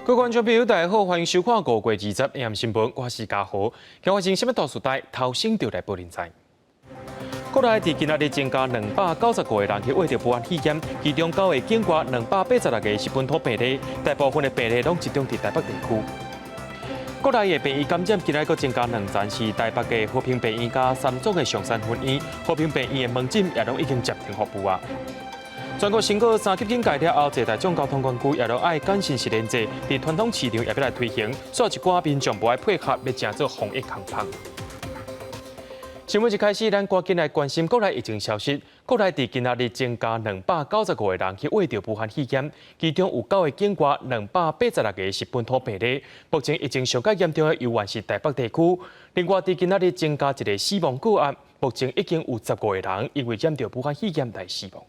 各位觀眾朋友，大家好，歡迎收看5月20 AM 新聞，我是嘉豪。今發生啥物大事代，頭先就來報您知。國內佇今仔日增加295個人去秽著武漢肺炎，其中九個境外286個是本土病例，大部分的病例攏集中佇台北地區。國內的病院感染今仔閣增加兩層，是台北的和平病院佮三總的松山分院。和平病院的門診也攏已經暫停服務啊。全國升過三級警戒了後，坐大眾交通工具也攏愛謹慎實聯制，佇傳統市場也欲來推行，煞一寡民眾無愛配合，欲成做防疫空縫。新聞一開始，咱趕緊來關心國內疫情消息。國內佇今仔日增加295個人去秽著武漢肺炎，其中有九個境外，286個是本土病例。目前疫情上較嚴重的猶原是台北地區。另外，佇今仔日增加一個死亡個案，目前已經有15個人因為染著武漢肺炎來死亡。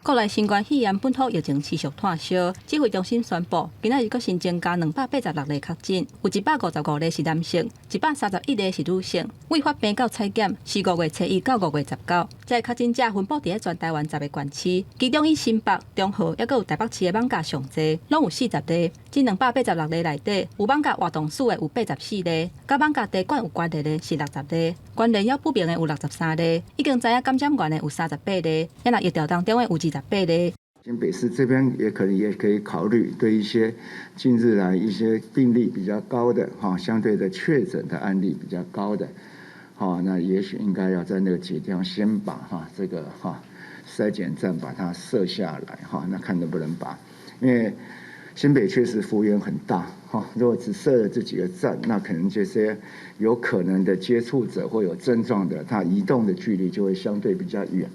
國內新冠肺炎本土疫情持續湠燒，指揮中心宣布，今仔日閣新增加286例確診，有155例是男性，131例是女性。對發病到採檢是5月初1到5月19，這个確診者分布佇咧全台灣10個縣市，其中以新北、中和，抑閣有台北市的艋舺上濟，攏有40例。這286例內底，有艋舺活動史的有84例，佮艋舺茶館有關聯的是60例，關聯猶不明的有63例，已經知影感染源的有38例，抑若疫調當中的有28例。新北市這邊也可能也可以考慮對一些近日來一些病例比較高的哈，相對的確診的案例比較高的，好，那也許應該要在那個幾地方先把哈這個哈篩檢站把它設下來哈，那看能不能把，因為新北確實幅員很大哈，如果只設了這幾個站，那可能這些有可能的接觸者或有症狀的，他移動的距離就會相對比較遠。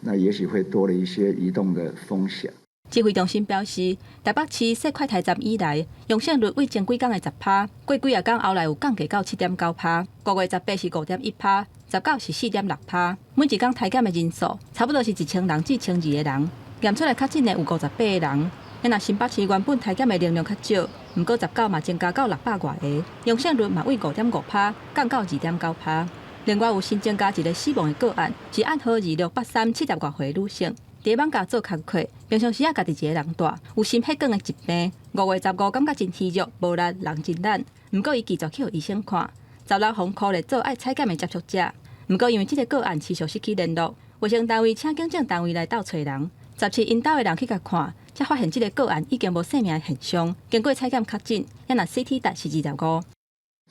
那也許會多了一些移動的風險。指揮中心表示，台北市設快篩站以來，陽性率為前幾工的10趴，過幾仔工後來有降低到7.9趴，5月18是5.1趴，19是4.6趴。每一工篩檢的人數差不多是1000人至1200個人，驗出來確診的有58個人。若新北市原本篩檢的能量較少，毋過十九嘛增加到600外个，陽性率嘛為5.5趴降到2.9趴。另外有新增加一個死亡的個案，是案號2683 70外歲女性，佇艋舺做工課，平常時仔家己一個人蹛，有心血管的疾病。5月15感覺真虛弱、無力，人真懶。毋過伊拒絕去予醫生看，16予箍列做愛採檢的接觸者。毋過因為這个個案持續失去聯絡，衛生單位請警政單位來鬥揣人，17𪜶兜的人去共看，才發現這个個案已經無生命的現象。經過採檢確診，抑若 CT 值是25。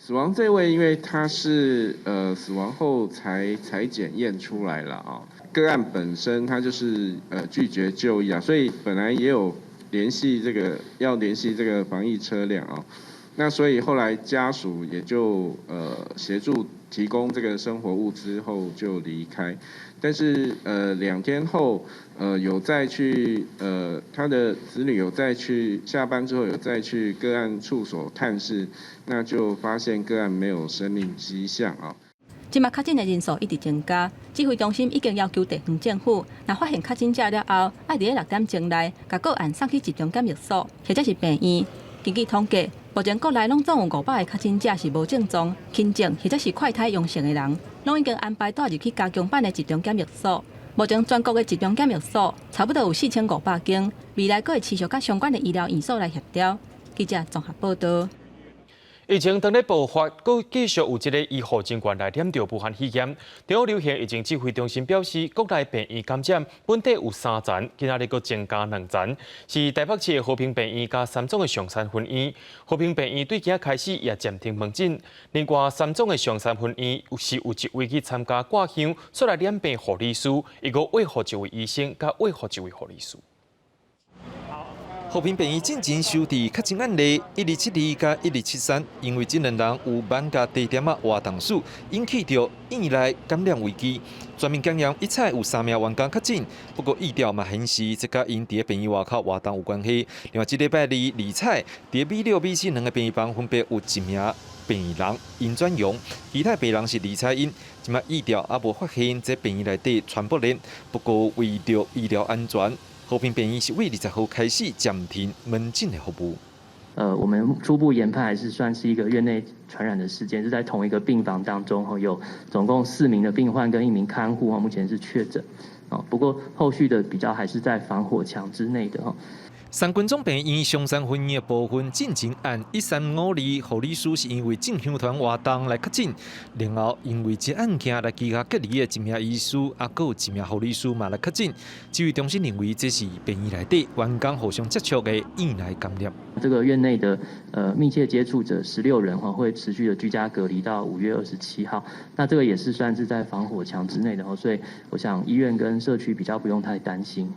死亡這位，因為他是死亡後才採檢驗出來了啊。個案本身他就是拒絕就醫啊，所以本來也有聯繫這個要聯繫這個防疫車輛啊。那所以後來家屬也就協助提供這個生活物資後就離開，但是2天後有再去他的子女有再去下班之後有再去個案處所探視，那就發現個案沒有生命跡象啊。這馬確診的人數一直增加，指揮中心已經要求地方政府，若發現確診者了後，愛佇咧6點鐘內，共個案送去集中檢疫所，或者是病院。根據統計，目前國內攏總有500個確診者是無症狀、輕症或者是快篩陽性的人，攏已經安排帶入去加強版的集中檢疫所。目前全國的集中檢疫所差不多有4500間，未來閣會持續佮相關的醫療院所來協調。記者綜合報道。疫情當咧爆發，閣繼續有這个醫護人員來染著武漢肺炎。中央流行疫情指揮中心表示，國內病院感染本底有三層，今仔日閣增加兩層，是台北市的和平病院佮三總的松山分院。和平病院對今開始也暫停門診。另外，三總的松山分院是有一位去參加掛香，煞來染病護理師，伊閣餵予一位醫生，佮餵予一位護理師。和平病院進前收治確診案例1272佮1273，因為這兩人有艋舺茶店仔活動史，引起著院內感染危機。全面檢驗一採有三名員工確診，不過疫調嘛顯示這佮𪜶佇病院外口活動有關係。另外，這禮拜二二採佇 B6、B7兩个病房分別有一名病人陰轉陽，其他病人是二採陰。這馬疫調猶無發現這病院內底傳播鏈，不過為著醫療安全，和平病院是對20號開始暫停門診的服務。我們初步研判還是算是一個院內傳染的事件，是在同一個病房當中，有總共四名的病患跟一名看護，目前是確診。不過後續的比較還是在防火牆之內的。三軍總病院松山分院的部分進前按1352護理師是因為進香團活動來確診，然後因為這案件來居家隔離的一名醫師，啊，閣有一名護理師嘛來確診。指揮中心認為這是病院內底員工互相接觸的院內感染。這個院內的密切接觸者16人哈，會持續的居家隔離到5月27號。那這個也是算是在防火牆之內的，所以我想醫院跟社區比較不用太擔心。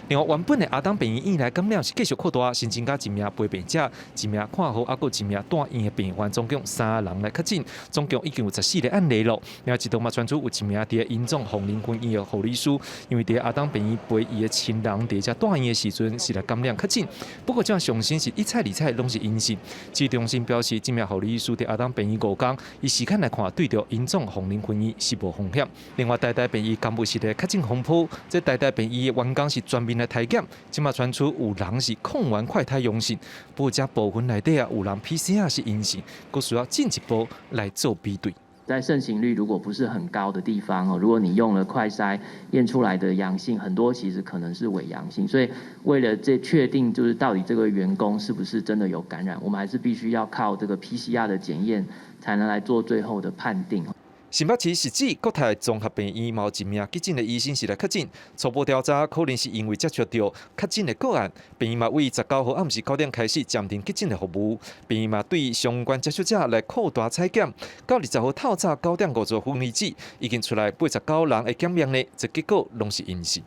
另外，原本的亞東病院院內感染是繼續擴大，新增加一名陪病者、一名看護，啊，閣一名住院的病患，總共三人來確診，總共已經有14個案例咯。另外，一度嘛傳出有一名佇榮總鳳林分院的護理師，因為佇亞東病院陪伊的親人佇遮住院的時陣是來感染確診，不過這上新是一採二採攏是陰性。指揮中心表示，這名護理師佇亞東病院5工，以時間來看，對著榮總鳳林分院是無風險。另外，台大病院公布是個確診風波，這台大病院的員工是全面來篩檢，這馬傳出有人是抗原快篩陽性，不過這部分內底啊有人 PCR 是陰性，閣需要進一步來做比對。在盛行率如果不是很高的地方哦，如果你用了快篩驗出來的陽性，很多其實可能是偽陽性，所以為了這確定就是到底這個員工是不是真的有感染，我們還是必須要靠這個 PCR 的檢驗，才能來做最後的判定。新北市汐止國泰綜合病院嘛有一名急診的醫生是來確診，初步調查可能是因為接觸著確診的個案，病院嘛為19號暗時9點開始暫停急診的服務，病院嘛對相關接觸者來擴大採檢，到20號透早9點50分為止，已經出來89人的檢驗呢，這結果攏是陰性。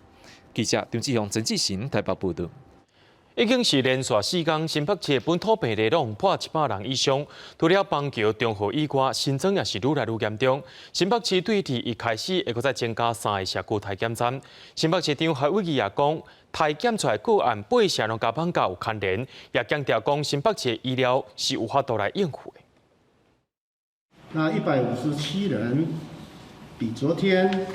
記者張志雄、陳志成台北報道。已經是連續4工，新北市本土病例攏破100人以上。除了板橋、中和以外，新莊也是愈來愈嚴重。新北市對佇一開始會閣再增加三个社區篩檢站。新北市長侯友宜也講，篩檢出來個案八成攏佮艋舺有牽連，也強調講新北市醫療是有法度來應付的。那157人比昨天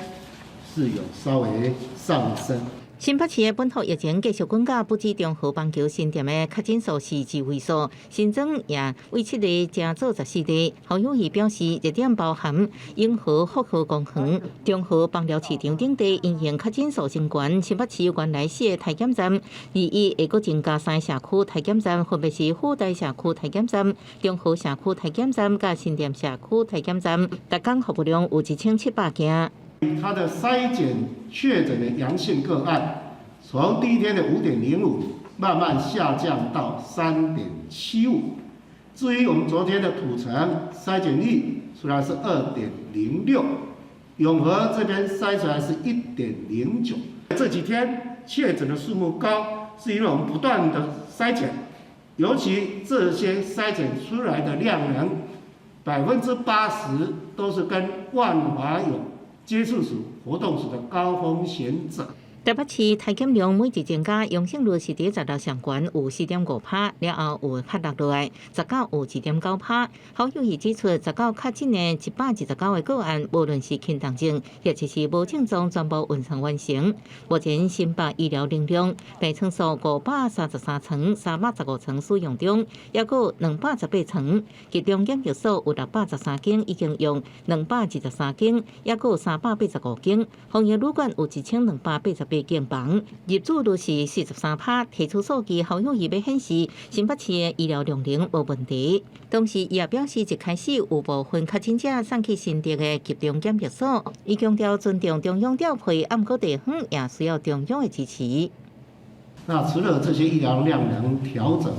是有稍微上升。新北市的本土疫情繼續滾價，不止中和、板橋、新店的確診數是一位數，新莊也為7例加做14例。侯友宜表示，熱點包含永和福和公園、中和枋寮市場等地，因應確診數升懸，新北市原來四個篩檢站，二一會閣增加三個社區篩檢站，分別是富台社區篩檢站、中和社區篩檢站、佮新店社區篩檢站，逐工服務量有1700件。它的篩檢確診的陽性個案，從第一天的5.05慢慢下降到3.75。至於我們昨天的土城篩檢率出來是2.06，永和這邊篩出來是1.09。這幾天確診的數目高，是因為我們不斷的篩檢，尤其這些篩檢出來的量能，80%都是跟萬華有接觸史、活動史的高風險者。台北市篩檢量每日增加，陽性率是佇16上懸有4.5趴，了後有較落落來，19有2.9趴。侯友宜指出，19確診的129個個案，無論是輕重症，或者是無症狀，全部運送完成。目前新北醫療能量病床數533床，315床使用中，抑閣有218床。集中檢疫所有613間，已經用223間，抑閣有385間。防疫旅館有1288間房，入住率是43趴。提出數據，侯友宜欲顯示新北市的醫療量能無問題。同時，伊也表示，一開始有部分確診者送去新竹的集中檢疫所。伊強調尊重中央調配，毋過地方也需要中央的支持。那除了這些醫療量能調整，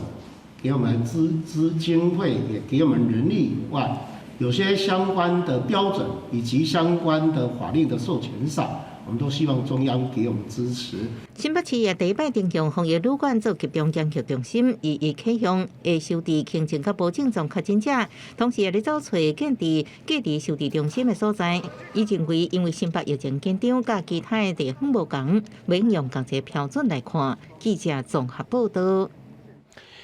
給我們資經費，也給我們人力以外，有些相關的標準以及相關的法令的授權上，我們都希望中央給我們支持。新北市也第一擺徵用防疫旅館做集中檢疫中心，伊傾向會收治輕症佮無症狀確診者，同時也咧走揣建置隔離收治中心的所在。伊認為，因為新北疫情緊張，佮其他的地方無仝，袂用仝一個標準來看。記者綜合報道。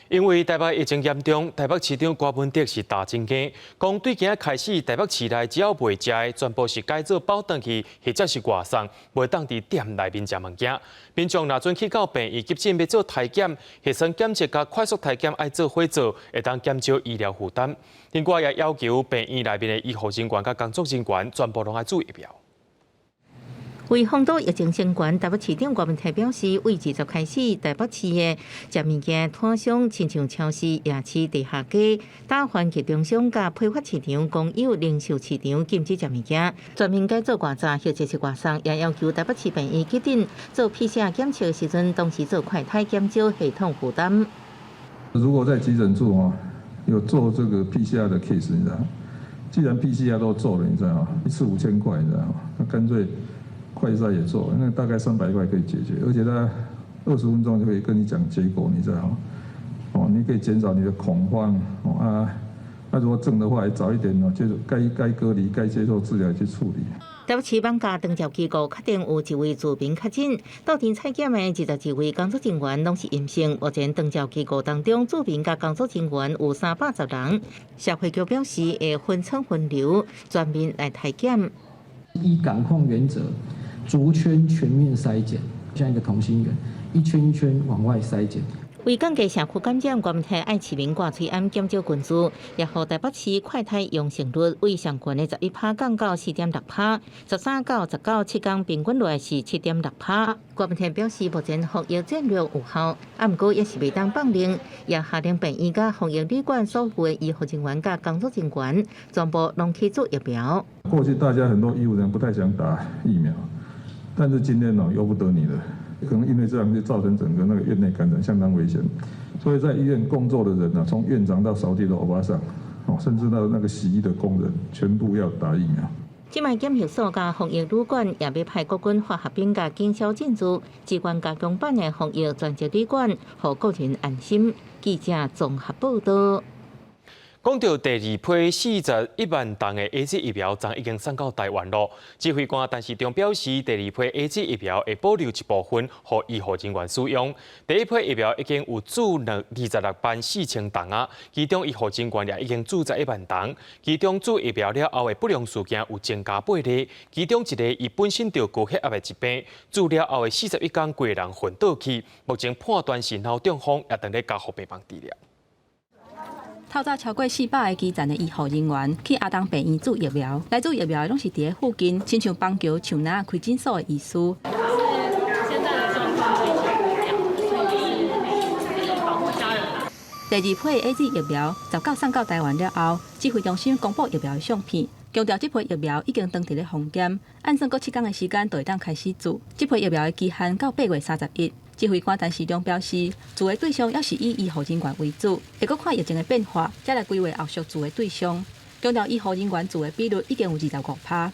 因為台北疫情嚴重，台北市長柯文哲是大震驚，講對今仔開始，台北市內只要袂食的，全部是改做包轉去，或者是外送，袂當佇店內面食物件。民眾若準去到病院急診欲做篩檢、核酸檢測佮快速篩檢愛做伙做，會當減少醫療負擔。另外也要求病院內面的醫護人員佮工作人員全部攏愛注疫苗。為防堵疫情升懸，台北市長柯文哲表示，為20開始，台北市的食物件攤商，親像超市、夜市、地下街、大番集中商佮批發市場、公有零售市場禁止食物件，全面改做外送或者是外送，也要求台北市病院急診做 PCR 檢測時陣，同時做快篩減少系統負擔。如果在急診處哦，有做這個 PCR 的 case，你知道？既然 PCR 都做了，你知道嗎？一次5000塊，你知道嗎？那乾脆快篩也做，那大概300塊可以解決，而且他20分鐘就可以跟你講結果，你知道嗎？哦，你可以減少你的恐慌，哦啊，那如果正的話，也早一點哦，就是該隔離、該接受治療去處理。台北市艋舺長照機構確定有一位住民確診，到陣採檢的22位工作人員攏是陰性。目前長照機構當中，住民佮工作人員有310人。社會局表示會分層分流，全面來篩檢。依感控原則，逐圈全面篩檢，像一個同心圓，一圈一圈往外篩檢。為降低社區感染，關鍵愛市民掛喙罨減少群聚，也予台北市快篩陽性率為上懸的11趴降到4.6趴，13到197工平均落來是7.6趴。郭文天表示，目前防疫戰略有效，啊，毋過也是袂當放任，也下令病院佮防疫旅館所有的醫護人員佮工作人員全部攏去注疫苗。過去大家很多醫護人員不太想打疫苗，但是今天呢，由不得你了。可能因為這樣就造成整個那個院內感染相當危險，所以在醫院工作的人呢，從院長到掃地的歐巴桑，哦，甚至到那個洗衣的工人，全部要打疫苗。這擺檢疫所佮防疫旅館也欲派國軍化學兵佮警消進駐，支援加強版的防疫專責旅館，予國人安心。記者綜合報道。講到第二批41萬劑的 AZ 疫苗，昨已經送到台灣囉。指揮官陳時中表示，第二批 AZ 疫苗會保留一部分，予醫護人員使用。第一批疫苗已經有注26萬4千劑啊，其中醫護人員也已經注11萬劑。其中注疫苗了後的不良事件有增加八例，其中一個伊本身就高血壓的疾病，注了後的41天，規个人昏倒去，目前判斷是腦中風，也正咧加護病房治療。透早超過400個基層的醫護人員去阿東病院注疫苗，來注疫苗的攏是佇咧附近，親像邦橋、樹林開診所的醫師。現在的狀況所以就是保護家人。第二批 AZ 疫苗19送到台灣了後，指揮中心公布疫苗的相片，強調這批疫苗已經當佇咧封緘，按算閣7工的時間就會當開始注。這批疫苗的期限到8月31。指揮官陳時中表示，注的對象猶是以醫護人員為主，會閣看疫情的變化，才來規劃後續注的對象。強調醫護人員注的比率已經有25趴。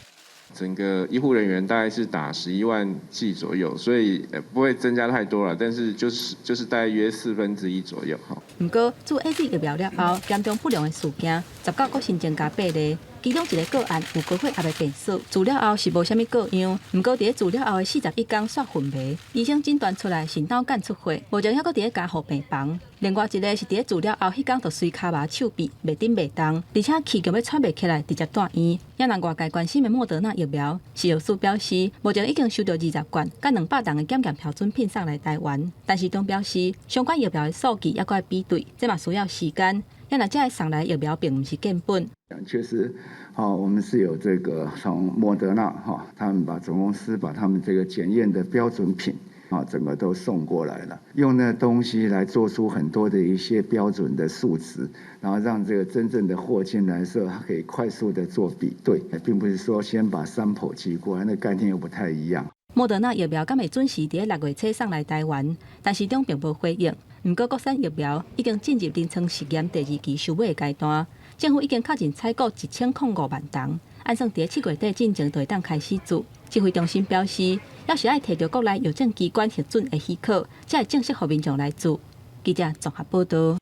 整個醫護人員大概是打11萬劑左右，所以不會增加太多了，但是就是大概約1/4左右。毋過注 AZ 疫苗了後，嚴重不良的事件，19閣新增加八例。其中一個個案有高血壓的病史，注了後是無啥物過樣，毋過佇咧注了後的41工煞昏迷，醫生診斷出來是腦幹出血，目前猶閣佇咧加護病房。另外一個是佇咧注了後，彼工就隨跤麻手臂袂振袂動，而且氣強欲喘袂起來，直接住院。也讓外界關心的莫德納疫苗，食藥署表示，目前已經收到20罐佮200筒的檢驗標準品送來台灣，但是當表示相關疫苗的數據猶閣愛比對，這嘛需要時間。也若這个送來疫苗並毋是建本。確實，我們是有這個從莫德納哈，他們把總公司把他們這個檢驗的標準品啊，整個都送過來了，用那東西來做出很多的一些標準的數值，然後讓這個真正的貨進來的時候，它可以快速的做比對，並不是說先把 sample 寄過來，那概念又不太一樣。莫德納疫苗敢會準時佇咧6月初送來台灣？陳時中並無回應。毋過國產疫苗已經進入臨床試驗第二期收尾的階段，政府已經確認採購1005萬筒，按算佇咧7月底進前就會當開始注。指揮中心表示，猶是愛提著國內藥政機關核准的許可，才會正式予民眾來注。記者綜合報道。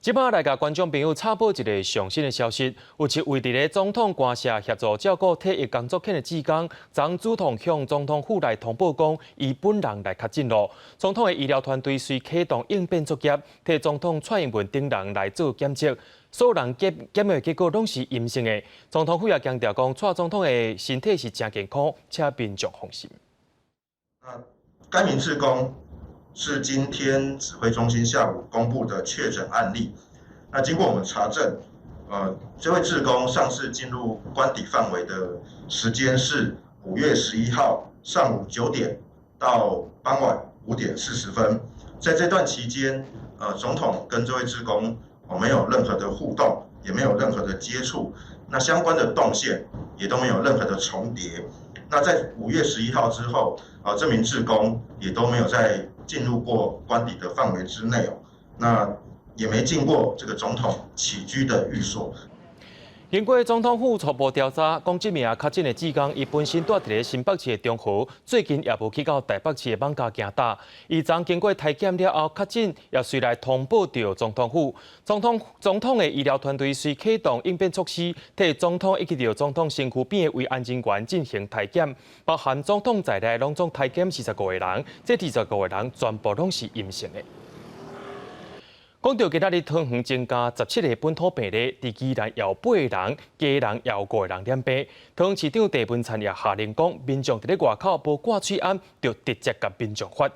這擺來共觀眾朋友插播一个上新的消息，有一位佇咧總統官舍協助照顧退役工作犬的志工，昨主動向總統府來通報講，伊本人來確診囉。總統的醫療團隊隨啟動應變作業，替總統蔡英文等人來做檢測，所有人檢驗結果攏是陰性的。總統府也強調講，蔡總統的身體是誠健康，請民眾放心。該名志工是今天指揮中心下午公布的確診案例。那經過我們查證，這位志工上次進入官邸範圍的時間是5月11號上午9點到傍晚5點40分，在這段期間，總統跟這位志工哦沒有任何的互動，也沒有任何的接觸，那相關的動線也都沒有任何的重疊。那在5月11號之後，啊，這名志工也都沒有再進入過官邸的範圍之內哦，那也沒進過這個總統起居的寓所。經過總統府初步調查，講這名確診的志工，伊本身蹛佇咧新北市的中和，最近也無去到台北市的艋舺行踏。伊昨經過篩檢了後確診，也隨來通報著總統府。總統的醫療團隊隨啟動應變措施，替總統以及著總統身軀邊的維安人員進行篩檢，包含總統在內，攏總篩檢45個人，這25個人全部攏是陰性的。講到今仔日桃園增加17個本土病例，佇宜蘭有八個人，基隆有五個人染病。桃園市長鄭文燦也下令講，民眾佇咧外口無掛喙罨，就直接共民眾罰。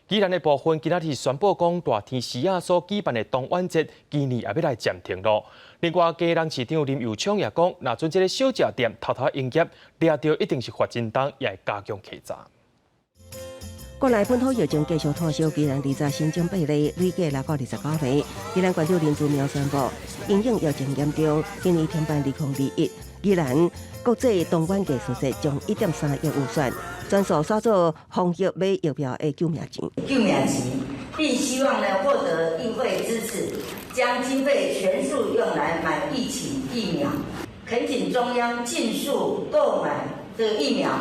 宜蘭的部分今仔日宣布講，大天時仔所舉辦的東苑節，今年也欲來暫停囉。另外，基隆市長林右昌也講，若准這个小食店偷偷營業，掠著一定是罰真重，也會加強稽查。國內本土疫情繼續拖燒，宜蘭20新增八例，累計來到29例。宜蘭縣長林姿妙宣布，因應疫情嚴重，今年停辦2021宜蘭國際東莞藝術節，將1.3億預算，全數煞做防疫買疫苗的救命錢。救命錢，並希望呢獲得議會支持，將經費全數用來買疫情疫苗，懇請中央盡速購買這個疫苗。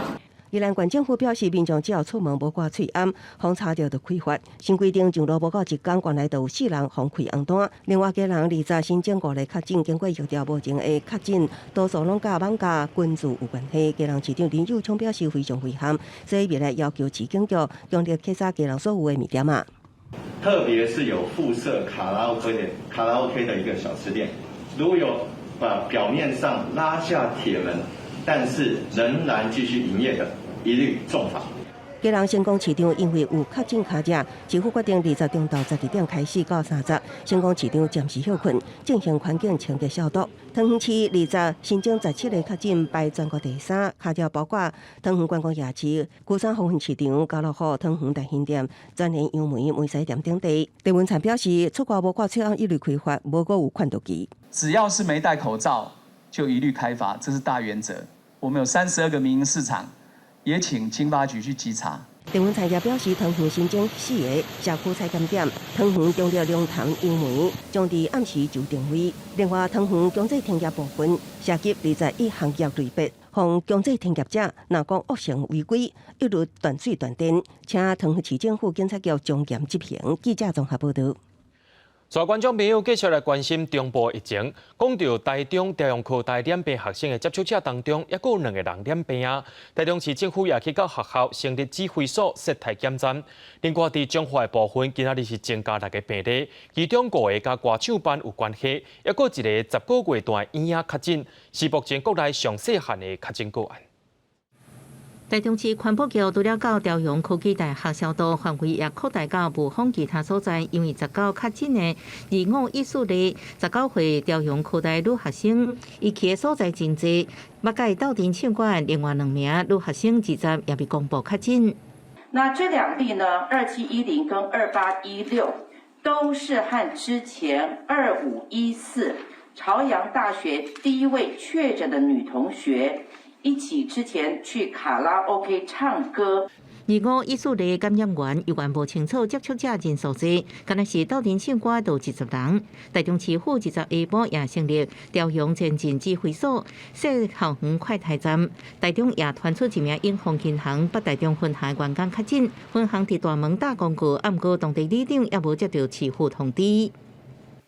宜蘭縣政府表示，民眾只要出門無掛喙罨，予查著就開罰。新規定上路無夠一工，縣內就有四人予開紅單。另外，基隆20新增五例確診，經過疫調無前的確診，多數攏佮艋舺軍事有關係。基隆市長林右昌表示非常遺憾，所以未來要求市警局強力稽查基隆所有的麵店仔。特別是有附設卡拉 OK 的一個小吃店，如果有把表面上拉下鐵門，但是仍然繼續營業的，一律重罰。基隆莘畈市場因為有確診卡者，市府決定20中晝12點開始到30，莘畈市場暫時歇睏，進行環境清潔消毒。桃園市20新增17個確診，排全國第三，卡者包括桃園觀光夜市、龜山黃昏市場、家樂福、桃園大興店、全聯楊梅梅西店等地。鄭文燦表示，出外無掛喙罨一律開罰，無閣有勸導期。只要是沒戴口罩，就一律開罰，這是大原則。我們有32個民營市場，也請經發局去稽查。鄭文燦也表示，桃園新增四個社區採檢點，桃園中壢龍潭楊梅將佇暗時就定位。另外，桃園強制停業部分涉及21項業類別，予強制停業者，若講惡性違規，一律斷水斷電，請桃園市政府警察局從嚴執行。記者綜合報導。所以觀眾朋友繼續來關心中部疫情，講到台中朝陽科大染病學生的接觸者當中，猶閣有兩個人染病啊！台中市政府也去到學校成立指揮所設篩檢站。另外，佇彰化的部分，今仔日是增加六個病例，其中五个佮歌唱班有關係，猶閣一个10個月大嬰仔確診，是目前國內上細漢的確診個案。台中市環保局除了到朝陽科技大學消毒範圍，也擴大到霧峰其他所在。因為19確診的251例，19歲朝陽科大女學生，伊去的所在真濟，捌佮伊鬥陣唱歌另外兩名女學生20也未公布確診。那這兩例呢？2710跟2816都是和之前2514朝陽大學第一位確診的女同學一起之前去卡拉 OK 唱歌。2514例感染源猶原無清楚接觸者人數濟，敢若是鬥陣唱歌就20人。台中市府20下晡也成立朝陽前進指揮所，設校園快篩站。台中也傳出一名永豐銀行北台中分行員工確診，分行佇大門打公告，毋過當地里長猶無接著市府通知。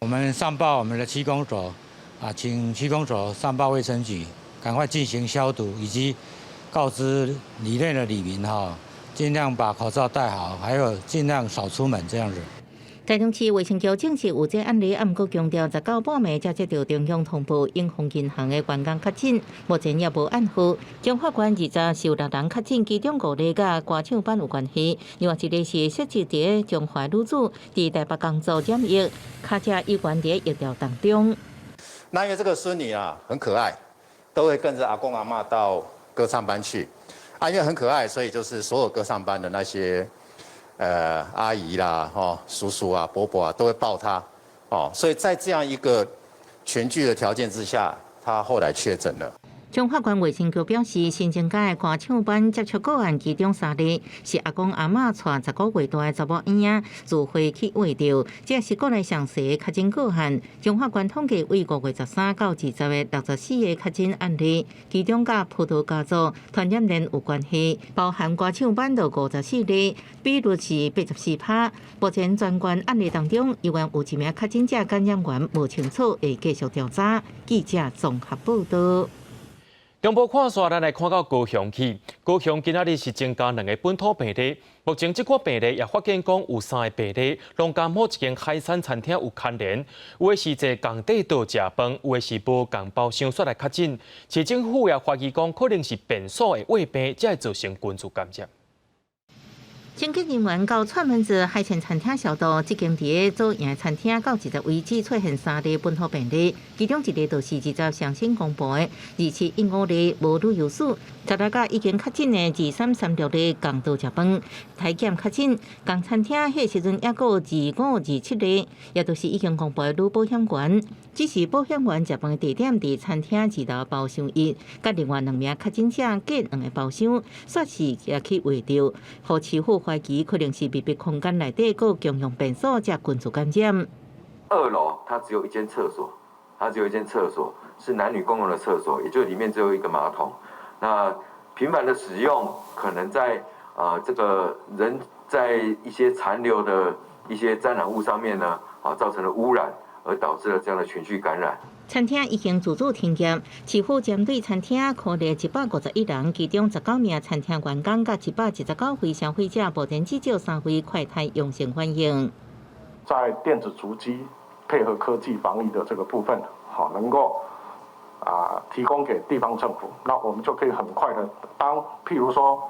我們上報我們的區公所，啊，請區公所上報衛生局。趕快進行消毒，以及告知里內的里民哈，盡量把口罩戴好，還有盡量少出門這樣子。台中市衛生局證實有這案例，毋過強調19半暝才接著中央通報永豐銀行的員工確診，目前猶無案號。彰化縣20是有六人確診，其中五例佮歌唱班有關係，另外一例是設置佇彰化女子佇台北工作染疫，跤車猶原佇疫調當中。那因為這個孫女啊很可愛。都會跟着阿公阿嬤到歌唱班去，啊，因為很可愛，所以就是所有歌唱班的那些阿姨啦、叔叔啊、伯伯啊，都會抱他，哦，所以在這樣一個群聚的條件之下，他後來確診了。彰化縣衛生局表示，新增加的歌唱班接觸個案，其中三例是阿公阿嬤帶10個月大的查某嬰仔自費去餵著，這是國內上濟的確診個案。彰化縣統計為5月13到20的64個確診案例，其中佮葡萄家族傳染鏈有關係，包含歌唱班就54例，比率是84%。目前全縣案例當中，猶原有一名確診者感染源無清楚，會繼續調查。記者綜合報道。中部看煞，咱來看到高雄去。高雄今仔日是增加兩个本土病例，目前這個病例也發現講有三个病例，攏佮某一間海產餐廳有牽連，有的是坐仝塊桌食飯，有的是無仝包廂煞來確診。市政府也懷疑講可能是便所的衛病，才會造成群聚感染。清潔人員到串門子海鮮餐廳消毒，這間佇咧左營餐廳到20為止出現三例本土病例，其中一例就是20上新公布的2715例無旅遊史，16佮已經確診的2336例仝桌食飯，篩檢確診，仝餐廳彼時陣猶閣2527例，也就是已經公布的女保險員，只是保險員食飯地點佇餐廳二樓包廂一，佮另外兩名確診者隔兩个包廂，煞是也去餵著，予市府懷疑可能是密閉空間內底閣共用便所，才群聚感染。二樓它只有一間廁所，它只有一間廁所是男女共用的廁所，也就裡面只有一個馬桶。那頻繁的使用，可能在這個人在一些殘留的一些沾染物上面呢，造成了污染，而導致了這樣的群聚感染。餐廳已經自主停業，市府針對餐廳隔離151人，其中19名餐廳員工佮129位消費者，目前至少3位快篩陽性反應。在電子足跡配合科技防疫的這個部分，好能夠提供給地方政府，那我們就可以很快的，當譬如說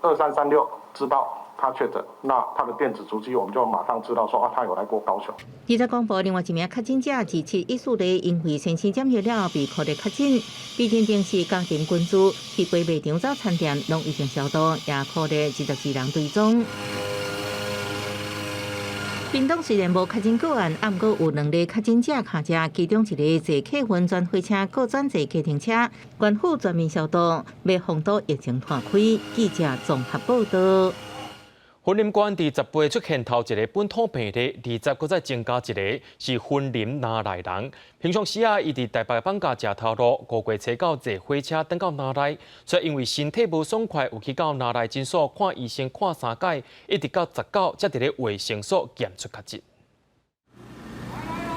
2336知道他確診，那他的電子足跡，我們就馬上知道說啊，他有來過高雄。記者公布另外一名確診者2714例，因為先前檢疫了後被確認確診，被認定是家庭群聚，去過賣場早餐店攏已經消毒，也確認24人追蹤。屏東雖然無確診個案，毋過有兩例確診者卡遮，其中一个坐客運轉火車，閣轉坐計程車，縣府全面消毒，欲防堵疫情拖開。記者綜合報道。雲林縣佇18出現頭一个本土病例，20閣再增加一个，是雲林林內人。平常時啊，伊佇台北放假食頭路，5月初9坐火車轉到林內，卻因為身體無爽快，有去到林內診所看醫生，看三擺，一直到19才佇咧衛生所檢出確診。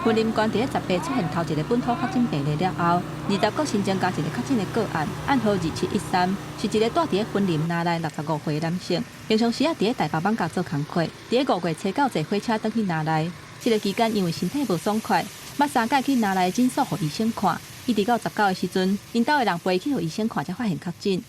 雲林縣佇咧18出現頭一个本土確診病例了後，20閣新增加一个確診的個案，案號2713，是一个蹛佇咧雲林林內65歲男性。平常時啊，佇咧台北艋舺做工課，佇咧5月初9坐火車轉去林內。這个期間因為身體無爽快，捌三擺去林內診所予醫生看，一直到19的時陣，𪜶兜的人陪去予醫生看，才發現確診。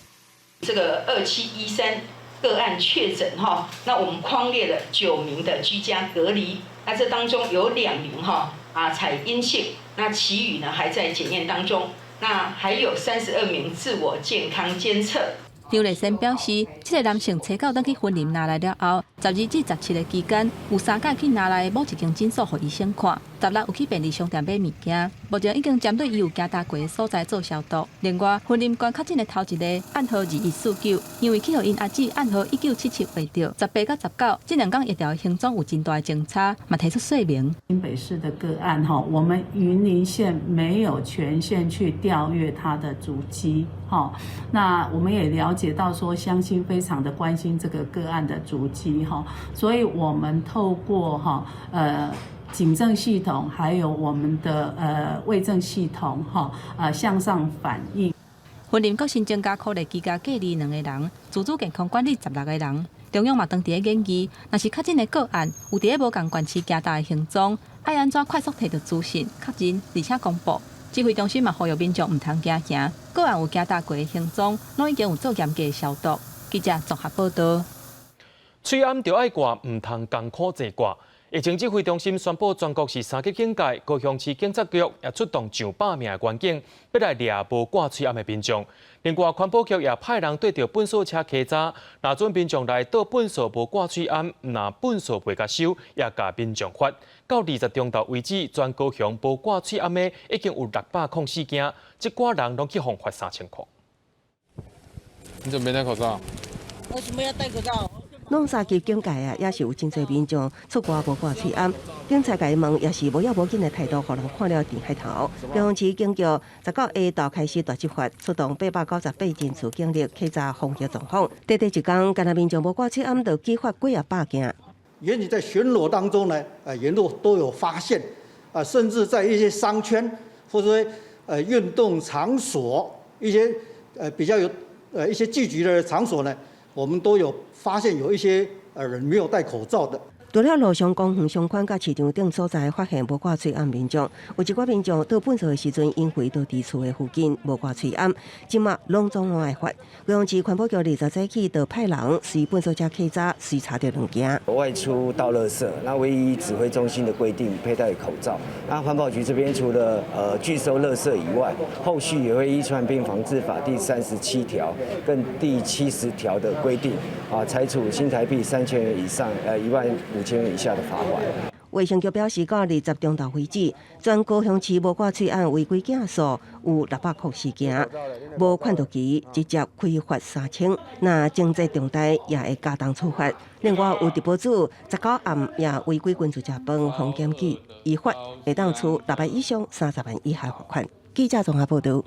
這個2713個案確診哈，那我們匡列了9名的居家隔離，那這當中有2名哈採陰性，那其餘呢還在檢驗當中，那還有32名自我健康監測。張麗仙表示，這个男性初九轉去雲林林內了後，12至17的期間，有三擺去林內某一間診所予醫生看，16有去便利商店買物件，目前已經針對伊有行踏過的所在做消毒。另外，雲林縣確診的頭一个案號2149，因為去予𪜶阿姊案號1977餵著，18佮19這兩工疫調的行蹤有真大的相差，嘛提出說明。新北市的個案哈，我們雲林縣沒有權限去調閱他的足跡。哈，那我們也了解到說，鄉親非常的關心這個個案的足跡哈，所以我們透過哈警政系統，還有我們的衛政系統哈，向上反映。雲林閣新增加可能居家隔離兩個人，自主健康管理16個人。中央嘛當佇咧研議，若是確診的個案有佇咧無仝縣市行踏的行蹤，愛按怎快速提著資訊確認，而且公布。指揮中心嘛呼籲民眾毋通驚驚，個案有行踏過的行蹤，攏已經有做嚴格的消毒。記者綜合報道。喙罨著愛掛，毋通艱苦坐掛。疫情指揮中心宣布，全國是三級警戒，高雄市警察局也出動上百名的員警，欲來掠無掛喙罨的民眾。另外，環保局也派人對著糞掃車稽查，若準民眾來倒糞掃無掛喙罨，若糞掃袂共收，也共民眾罰。到20中晝為止，全高雄無掛喙罨的已經有604件，這寡人攏去予罰3000箍。你怎麼沒戴口罩？為什麼要戴口罩？攏三級警戒啊，也是有真濟民眾出外無掛喙罨，警察共伊問也是無要無緊的態度，予人看了甜海頭。高雄市警局19下晝開始大執法，出動898人次警力稽查防疫狀況。短短一工，干焦民眾無掛喙罨，就舉發幾仔百件。員警在巡邏當中呢，沿路都有發現，啊，甚至在一些商圈或者說運動場所，一些比較有一些聚集的場所呢，我們都有發現有一些人沒有戴口罩的。除了路上公園、商圈佮市場等所在發現無掛喙罨民眾，有一寡民眾倒糞掃的時陣，因為倒佇厝的附近無掛喙罨，這馬攏總攏愛罰。高雄市環保局20早起就派人隨糞掃車稽查，隨查著兩件。外出倒垃圾，那唯依指揮中心的規定佩戴口罩。那環保局這邊除了拒收垃圾以外，後續也會依傳染病防治法第37條跟第70條的規定，啊，裁處新台幣3000元以上15,000元以下的罰款。衛生局表示，到20中晝為止，全高雄市無掛喙罨違規件數有604件，無勸導期直接開罰3000。若情節重大，也會加重處罰。另外，有直播主19暗也違規群聚食飯，予檢舉，依法會當處6萬以上30萬以下罰款。記者綜合報道。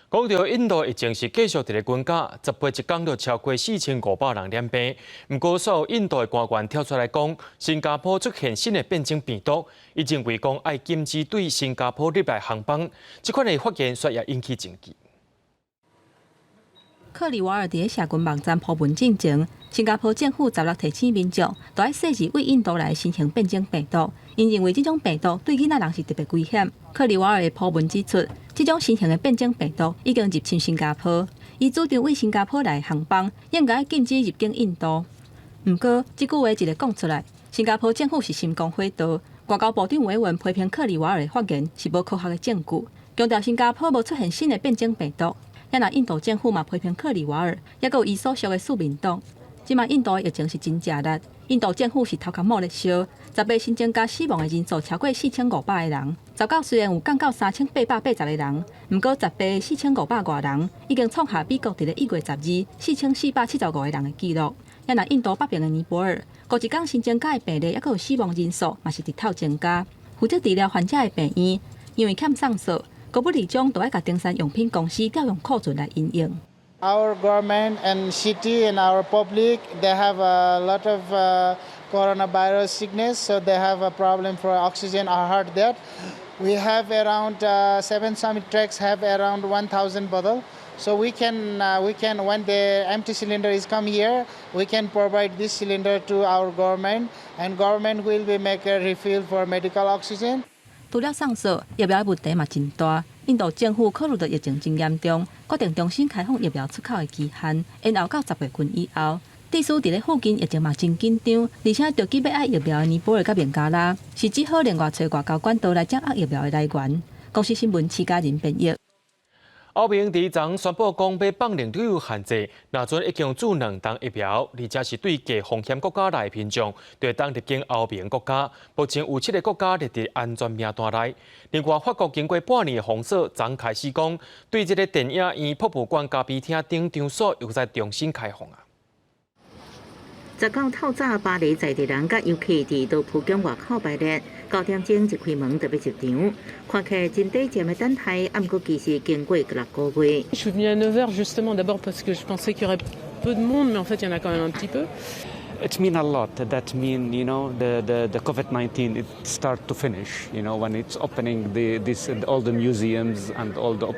講到印度疫情是繼續佇咧增加，18一工就超過4500人染病。毋過，所有印度的官員跳出來講，新加坡出現新的變種病毒，伊認為講愛禁止對新加坡入來航班。這款的發言煞也引起爭議。克里瓦爾佇社群網站鋪文進前，新加坡政府16提醒民眾，著愛細緻對印度來新型變種病毒。𪜶認為這種病毒對囡仔人是特別危險。克里瓦爾的鋪文指出，這種新型的變種病毒已經入侵新加坡，伊主張對新加坡來航班應該禁止入境印度。毋過，這句話一个講出來，新加坡政府是心肝火著。外交部長維文批評克里瓦爾的發言是無科學的證據，強調新加坡無出現新的變種病毒。也若印度政府嘛批評克里瓦爾，抑閣有伊所屬的社民黨。這馬印度的疫情是真正力，印度政府是頭殼冒咧燒，18新增加死亡的人數超過4500個人。19雖然有降到3880個人，毋過184500外人已經創下美國佇咧1月124475個人的紀錄。也若印度北邊的尼泊爾，過一工新增加的病例，抑閣有死亡人數嘛是直透增加。負責治療患者的病院，因為欠送素，高不里將都愛共登山用品公司調用庫存來因應。 Our government and city and our public, they have a lot of coronavirus sickness, so they have a problem for oxygen or heart death. We have around seven summit treks have around 1,000 bottle. So we can when the empty cylinder is come here, we can provide this cylinder to our government, and government will be make a refill for medical oxygen. 除了送素，疫苗的問題嘛真大。印度政府考慮到疫情真嚴重，決定重新開放疫苗出口的期限，延後到10月份以後。致使佇咧附近疫情嘛真緊張，而且著急欲愛疫苗的尼泊爾佮孟加拉，是只好另外揣外交管道來掌握疫苗的來源。公視新聞徐家仁編譯。歐盟佇昨宣布講，欲放寬旅遊限制，若準已經注兩劑疫苗，而且是對低風險國家來的民眾，就會當入境歐盟國家。目前有七个國家列佇安全名單內。另外，法國經過半年的封鎖，昨開始講對這个電影院、博物館、咖啡廳等場所又再重新開放啊。 19透早，巴黎在地人佮遊客佇羅浮宮外口排列，9點鐘一開門就欲入場，看起來真短暫的等待，毋過其實經過6個月。 Je suis venue à 9 heures justement d'abord parce que je pensais qu'il y aurait peu de monde, mais en fait il y en a quand même un petit peu. It mean a lot. That mean the COVID-19 it start to finish. When it's opening the this all the museums and all the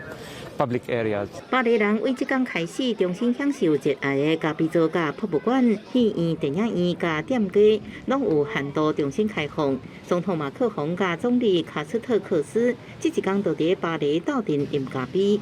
public areas. 巴黎人對這工開始重新享受熱愛的咖啡座佮博物館、戲院、電影院佮店家，攏有限度重新開放。總統馬克宏佮總理卡斯特克斯，這一工就佇巴黎鬥陣飲咖啡。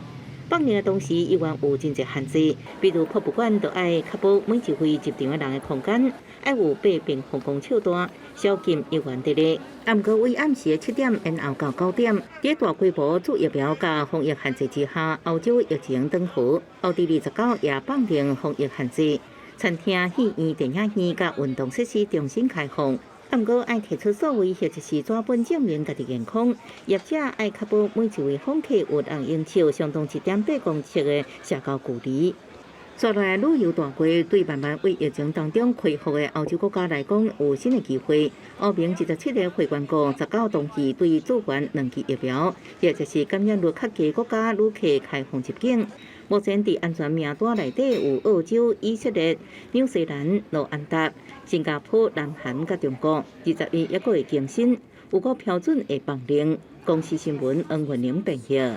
放寬的同時，依然有真濟限制，比如博物館就愛確保每一位入場的人的空間，愛有8平方公尺大，宵禁1元佇咧。毋過為暗時7點延後到9點。佇大規模注疫苗佮防疫限制之下，歐洲疫情轉好，奧地利19也放寬防疫限制，餐廳、戲院、電影院佮運動設施重新開放。毋過愛提出數位或者是紙本證明家己健康，業者愛確保每一位訪客有人用手相當1.8公尺的社交距離。接落來旅遊大季對慢慢為疫情當中恢復的歐洲國家來講有新的機會。歐盟27個會員國19同意對注完兩劑疫苗，或者是感染率較低國家旅客開放入境。目前佇安全名單內底有澳洲、以色列、紐西蘭、盧安達、新加坡、南韓佮中國。21抑閣會更新，有個標準會放令。公視新聞黃雲玲編譯。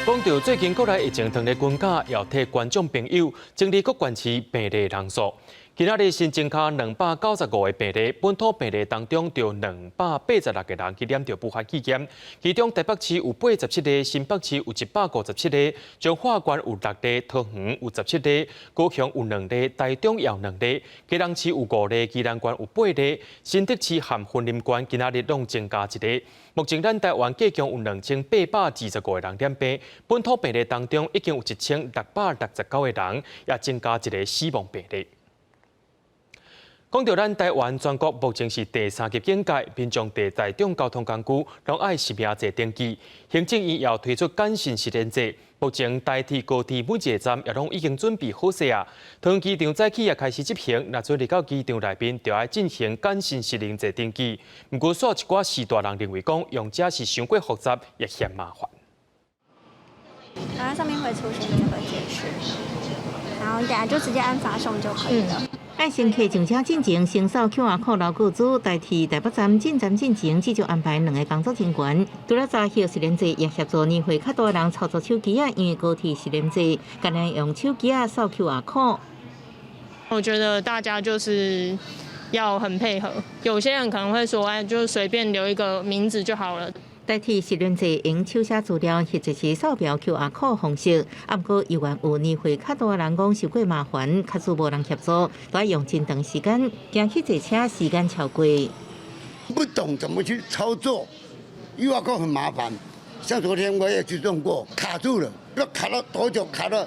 講到最近國內疫情，當咧軍假要替觀眾朋友整理各縣市病例人數。今仔日新增加295個病例，本土病例當中就286個人去染著武漢肺炎，其中台北市有87例，新北市有157例，彰化縣有6例，桃園有17例，高雄有2例，台中也有2例，基隆市有5例，宜蘭縣有8例，新竹市和雲林縣今仔日攏增加1例。目前咱台灣計共有2825個人染病，本土病例當中已經有1669個人，也增加1個死亡病例。講到咱台灣全國目前是第三級警戒，民眾佇大眾交通工具攏愛實名制登記。行政院也推出簡訊實聯制，目前台鐵、高鐵每一個站也攏已經準備好勢啊。桃園機場早起也開始執行，若準入到機場內面，就愛進行簡訊實聯制登記。毋過，煞一寡序大人認為講，用這是傷過複雜，也嫌麻煩。然後上面會出現這個解釋，然後等下就直接按發送就可以了。愛乘客上車進前，先掃 QR code 留個資，代替台北站進站進前，至少安排兩個工作人員。除了查核實聯制，也協助年歲較大人操作手機仔，因為高鐵實聯制，干焦用手機仔掃 QR code。我覺得大家就是要很配合，有些人可能會說，哎，就隨便留一個名字就好了。代替實聯制用手寫資料或者是掃描 QR code 方式，毋過猶原有年歲較大人講傷過麻煩，假使無人協助，都愛用真長時間，驚去坐車時間超過。不懂怎麼去操作，QR code 很麻煩。像昨天我也去用過，卡住了，要卡了多久？卡了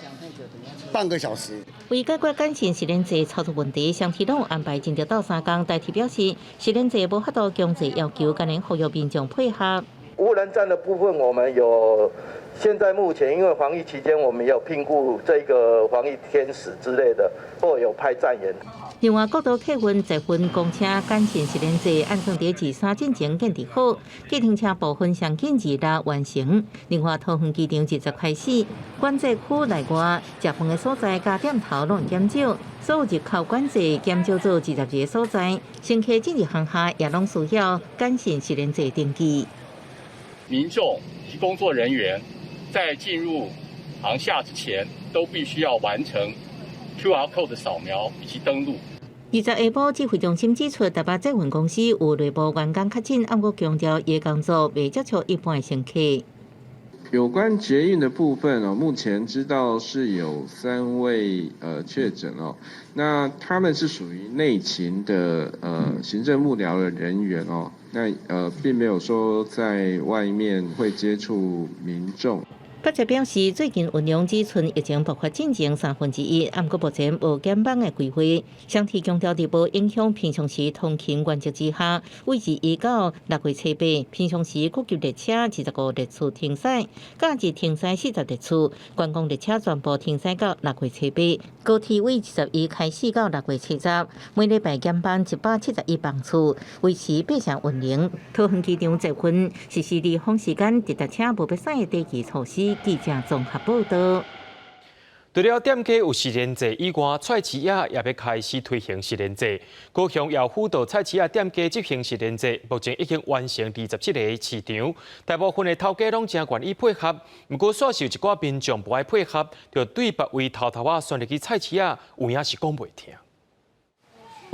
半個小時。為解決簡訊實聯制操作問題，雙鐵攏安排真著鬥相共。台鐵表示，實聯制無法度強制要求，干焦呼籲民眾配合。無人站的部分，我們有現在目前因為防疫期間，我們有聘僱這個防疫天使之類的，或有派站員。另外，國道客運捷運公車簡訊實聯制按算佇23進前建置好，計程車部分上緊26完成。另外，桃園機場20開始，管制區內外食飯的所在佮店頭攏減少，所有入口管制減少做22個所在，乘客進入航廈也攏需要簡訊實聯制登記。民眾及工作人員在進入航廈之前，都必須要完成 QR code 的掃描以及登錄。20下晡，指揮中心指出，台北捷運公司有內部員工確診，毋過強調伊的工作袂接觸一般的乘客。有關捷運的部分哦，目前知道是有3位確診哦，那他們是屬於內勤的行政幕僚的人員哦，那並沒有說在外面會接觸民眾。北捷表示，最近運量只賰疫情爆發進前1/3，毋過目前無減班的規劃。雙鐵強調，佇無影響平常時通勤原則之下，為21到6月初8，平常時各級列車25列次停駛，假日停駛40列次，觀光列車全部停駛到6月初8。高鐵為21開始到6月初10，每禮拜減班171班次，維持八成運能。桃園機場捷運實施離峰時間直達車無欲駛的短期措施。記者綜合報道。除了店家有實聯制以外，菜市仔也欲開始推行實聯制。高雄也輔導菜市仔店家執行實聯制，目前已經完成27個市場，大部分的頭家攏誠願意配合。毋過，煞是有一寡民眾無愛配合，就對別位偷偷仔竄入去菜市仔，有影是講袂聽。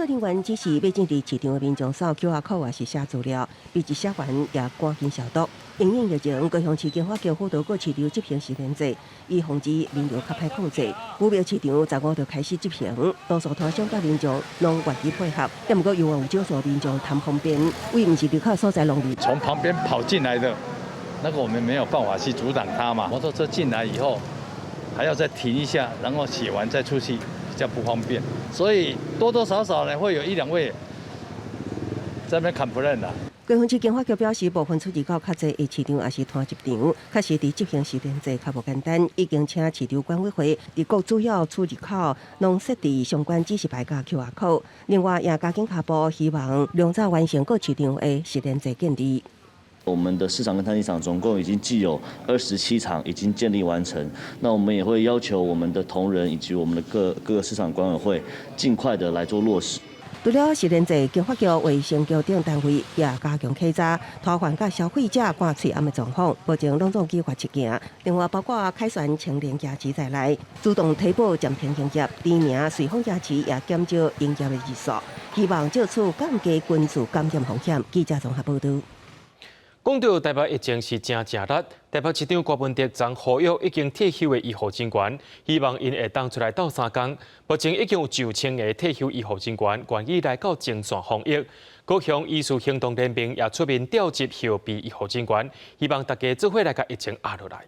人員只是欲進入市場的民眾掃 QR code 抑是寫資料，筆跡寫完也趕緊消毒。因應疫情，高雄市經發局輔導各市場執行實聯制，以防止人流較歹控制。武廟市場15就開始執行，多數攤商佮民眾攏願意配合，但毋過猶原有少數民眾貪方便，為毋是入口所在攏入。從旁邊跑進來的，那個我們沒有辦法去阻擋他嘛。摩托車進來以後，還要再停一下，然後寫完再出去，比較不方便。所以多多少少呢，會有一兩位在那邊 complain 啦。高雄市經發局表示，部分出入口較濟的市場抑是攤集場，確實佇執行實聯制較無簡單，已經請市場管委會佇各主要出入口攏設置相關指示牌佮 QR code。另外，也加緊跤步，希望量早完成各市場的實聯制建立。我們的市場跟攤集場總共已經既有27場已經建立完成，那我們也會要求我們的同仁以及我們的各各個市場管委會盡快的來做落實。除了實聯制，經發局衛生局等單位也加強檢查，攤販佮消費者掛喙罨的狀況，目前攏總計劃一件。另外，包括凱旋青年夜市在內，主動提報暫停營業，指名瑞豐夜市也減少營業的日數，希望藉此降低群聚感染風險。記者綜合報導。講到台北疫情是誠食力，台北市長柯文哲昨呼籲已經退休的醫護人員，希望𪜶會當出來鬥相共。目前已經有上千个退休醫護人員願意來到前線防疫。高雄醫師行動聯盟也出面調集後備醫護人員，希望大家做伙來共疫情壓落來。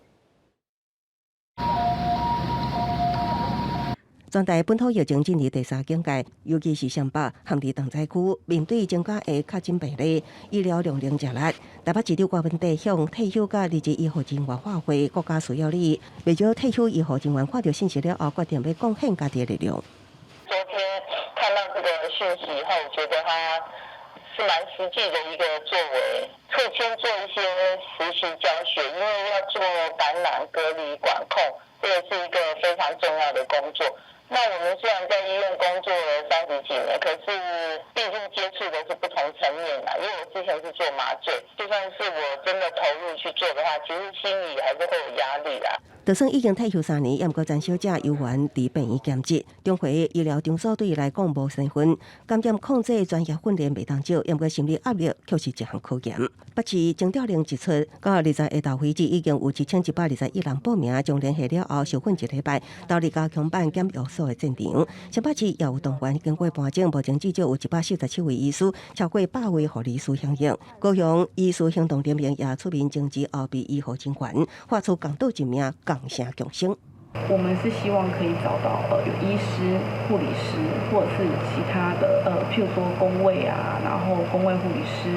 全台本土疫情進入第三警戒，尤其是雙北陷佇重災區，面對增加的確診病例，醫療量能誠力。台北市長柯文哲向退休佮離職醫護人員發話，國家需要你。袂少退休醫護人員看著信息了後，決定欲貢獻家己的力量。昨天看到這個訊息以後，覺得他是蠻實際的一個作為，會先做一些實習教學，因為要做感染隔離管控，這個是一個非常重要的工作。那我們雖然在醫院工作了三十幾年，可是畢竟接觸的是不同層面啦。因為我之前是做麻醉，就算是我真的投入去做的話，其實心裡還是會有壓力啦。就算已經退休3年，猶過詹小姐猶原佇病院兼職。中和醫療場所對伊來講無身份，感染控制專業訓練袂當少，猶過心理壓力卻是一項考驗。北市徵調令一出，到20下晝為止，已經有7121人報名，將聯繫了後受訓一禮拜，投入加強版檢疫所的戰場。新北市也有動員經過盤整，目前至少有147位醫師，超過100位護理師響應。高雄醫師行動聯盟也出面徵集後備醫護人員，發出共倒一命，共城共生。我們是希望可以找到有醫師、護理師，或者是其他的譬如說公衛啊，然後公衛護理師，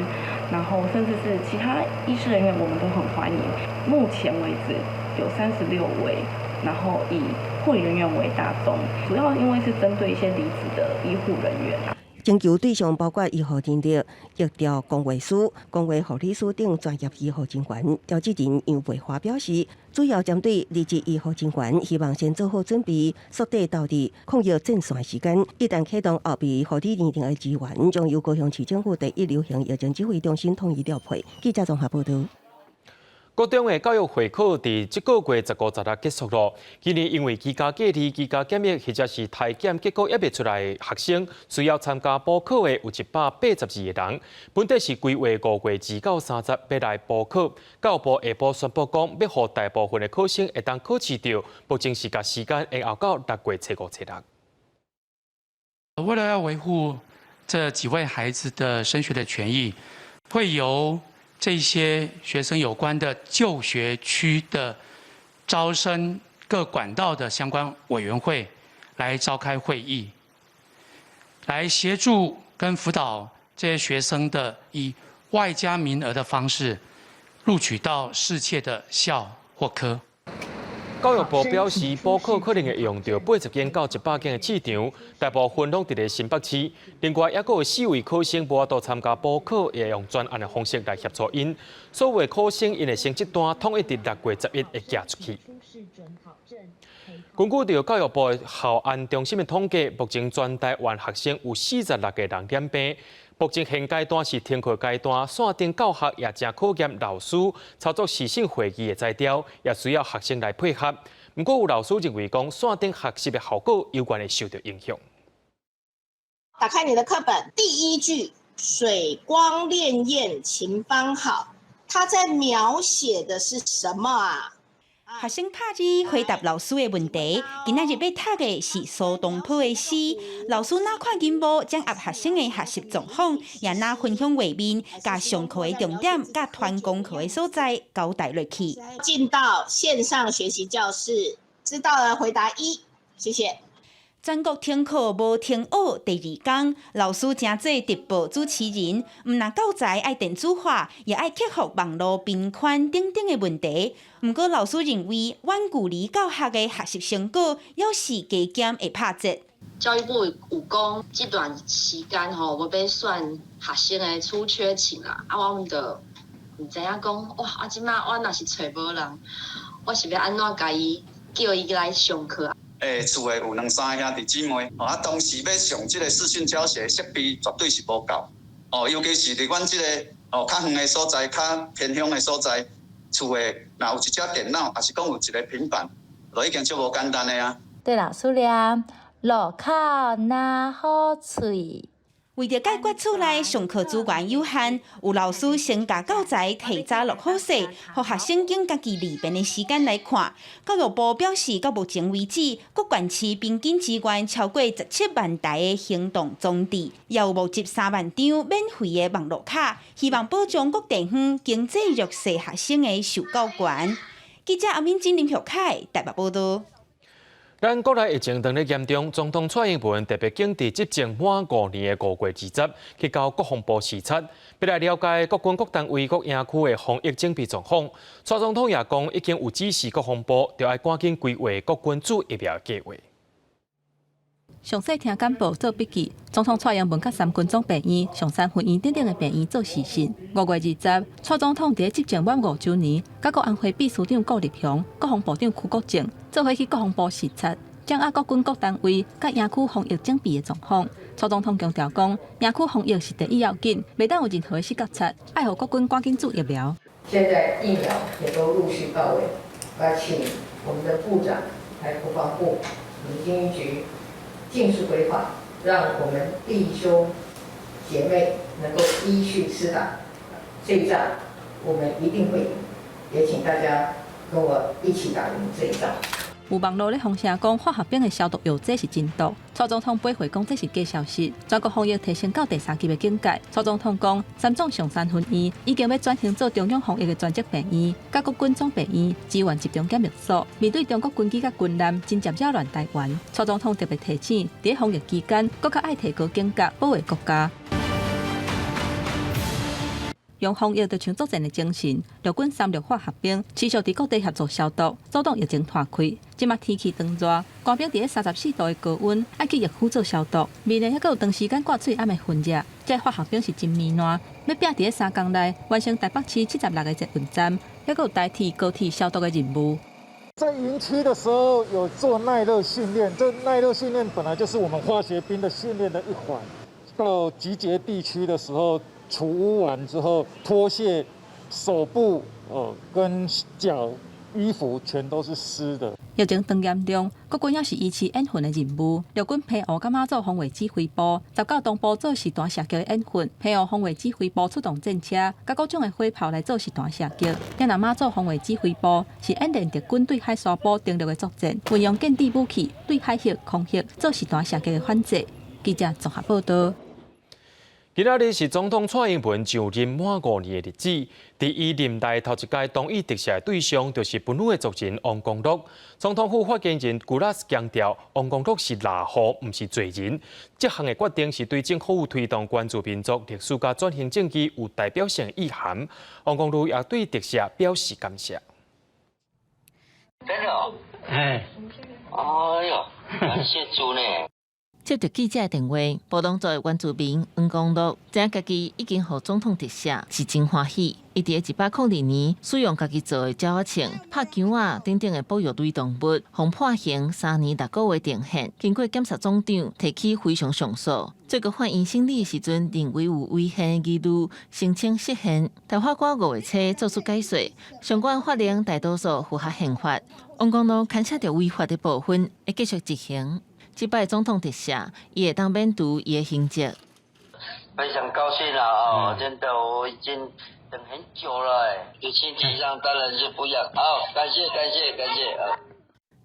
然後甚至是其他醫師人員，我們都很歡迎。目前為止有36位，然後以護理人員為大宗，主要因為是針對一些離職的醫護人員啊。徵求對象包括醫護人力、疫調公衛師、公衛護理師等專業醫護人員。召集人楊培華表示，主要針對離職醫護人員，希望先做好準備，縮短投入抗疫戰線時間。一旦啟動後備護理人員的資源，將由高雄市政府第一流行疫情指揮中心統一調配。記者綜合報導。國中的教育會考佇這個月15、16結束囉。今年因為居家隔離、居家檢疫或者是篩檢結果猶未出來的學生，需要參加補考的有182個人。本底是規劃5月2到30欲來補考，教育部下晡宣布講，欲予大部分的考生會當考試著，目前是共時間延後到6月初5、初6。為了要維護這幾位孩子的升學的權益，會由這些學生有關的就學區的招生各管道的相關委員會來召開會議，來協助跟輔導這些學生的以外加名額的方式錄取到適切的校或科。教育部表示，補考可能會用著80間到100間的試場，大部分攏佇咧新北市。另外，猶閣有四位考生無法度參加補考，會用專案的方式來協助𪜶。所有的考生𪜶的成績單統一佇6月11會寄出去。根據著教育部校安中心的統計，目前全台灣學生有46個人染病。目前現階段是停課階段，線頂教學也誠考驗老師操作視訊會議的才調，也需要學生來配合。毋過有老師認為講，線頂學習的效果猶原會受著影響。打開你的課本，第一句“水光潋滟晴方好”，它在描寫的是什麼啊？學生拍字回答老師的問題。今仔日欲讀的是蘇東坡的詩。老師若看緊幕，掌握學生的學習狀況，也若分享畫面，共上課的重點、佮傳功課的所在交代落去。進到線上學習教室，知道了回答一，謝謝。全國停課無停學，第二工，老師成做直播主持人，毋但教材愛電子化，也愛克服網路頻寬等等的問題。毋過老師認為，遠距離教學的學習成果，猶是加減會拍折。教育部有講，這段時間吼，無欲算學生的出缺勤啦。啊，我們就毋知影講，哇！啊，這馬我若是揣無人，我是欲按怎共伊叫伊來上課啊？欸，厝內有兩三个兄弟姊妹，啊，當時欲上這個視訊教學設備絕對是無夠，哦，尤其是佇阮這個哦較遠的所在、較偏鄉的所在，厝內若有一隻電腦，抑是講有一個平板，就已經足無簡單的啊。對老師念，路口若好喙。為著解決厝內上課資源有限，有老師先共教材提早錄好勢，予學生揀家己利便的時間來看。教育部表示，到目前為止，各縣市平均支援超過17萬台的行動裝置，也有募集3萬張免費的網路卡，希望保障各地方經濟弱勢學生的受教權。記者阿敏晶、林玉凱台北報道。咱國內疫情當咧嚴重，總統蔡英文特別揀佇執政滿5年的5月20，去到國防部視察，欲來了解國軍各單位、各營區的防疫準備狀況。蔡總統也講，已經有指示國防部，著愛趕緊規劃國軍注疫苗計劃。詳細聽簡報做筆記，總統蔡英文佮三軍總病院、松山分院等等的病院做視訊。5月20，蔡總統佇執政滿5週年，佮國安會秘書長顧立雄、國防部長邱國正做伙去國防部視察，掌握國軍各單位佮營區防疫準備的狀況。蔡總統強調講，營區防疫是第一要緊，袂當有任何的死角差，愛予國軍趕緊注疫苗。現在疫苗也都陸續到位，來請我們的部長來國防部、我們經濟局。盡速規劃，讓我們弟兄姐妹能夠依序施打。這一仗我們一定會贏，也請大家跟我一起打贏這一仗。有網路咧風聲講化學兵的消毒藥劑是真毒，蔡總統駁回講這是假消息。全國防疫提升到第三級的警戒。蔡總統講，三總松山分院已經欲轉型做中央防疫的專責病院，佮國軍總病院支援集中檢疫所。面對中國軍機佮軍艦真正擾亂台灣，蔡總統特別提醒，佇防疫期間，閣較愛提高警覺，保衛國家。用防疫就像作戰的精神，陸軍三陸化學兵持續佇各地協助消毒，阻擋疫情拖開。這馬天氣轉熱，官兵佇咧34度的高溫，愛去疫區做消毒，面內猶閣有長時間掛喙罨的熏熱。這個化學兵是真糜爛，欲拚佇咧3工內完成台北市76個捷運站，猶閣有台鐵、高鐵消毒的任務。在營區的時候有做耐熱訓練，這耐熱訓練本來就是我們化學兵的訓練的一環。到集結地區的時候，除污完之後，脫卸手部跟腳衣服全都是濕的。疫情當嚴重，國軍猶是維持演訓的任務。陸軍澎湖佮馬祖防衛指揮部，19東部做實彈射擊的演訓，澎湖防衛指揮部出動戰車，佮各種的火炮來做實彈射擊。若馬祖防衛指揮部是演練敵軍對海沙堡登陸的作戰，運用建制武器對海域、空域做實彈射擊的反制。記者綜合報道。今仔日是總統蔡英文就任滿5年的日子，佇伊任內頭一屆同意特赦的對象就是布努的族人王光祿。總統府發言人古拉斯強調，王光祿是獵戶，毋是罪人。這項的決定是對政府推動關注民族歷史佮轉型正義有代表性意涵。王光祿也對特赦表示感謝。真的哦？哎，哎喲，感謝主呢。接著記者電話，布農族原住民黃光祿知影家己已經予總統特赦，是真歡喜。伊佇102年使用家己做的鳥仔銃、拍槍仔等等的保育類動物，予判刑3年6個月定讞。經過檢察總長提起非常上訴，最高法院審理時陣認為有違憲疑慮，申請釋憲。大法官5月初做出解說，相關法令大多數符合憲法。黃光祿牽涉著違法的部分，會繼續執行。這擺總統特赦，伊會當免除伊的刑責。非常高興啦！哦，真的，我已經等很久了，哎，有心情上當然是不一樣。好，感謝感謝感謝啊！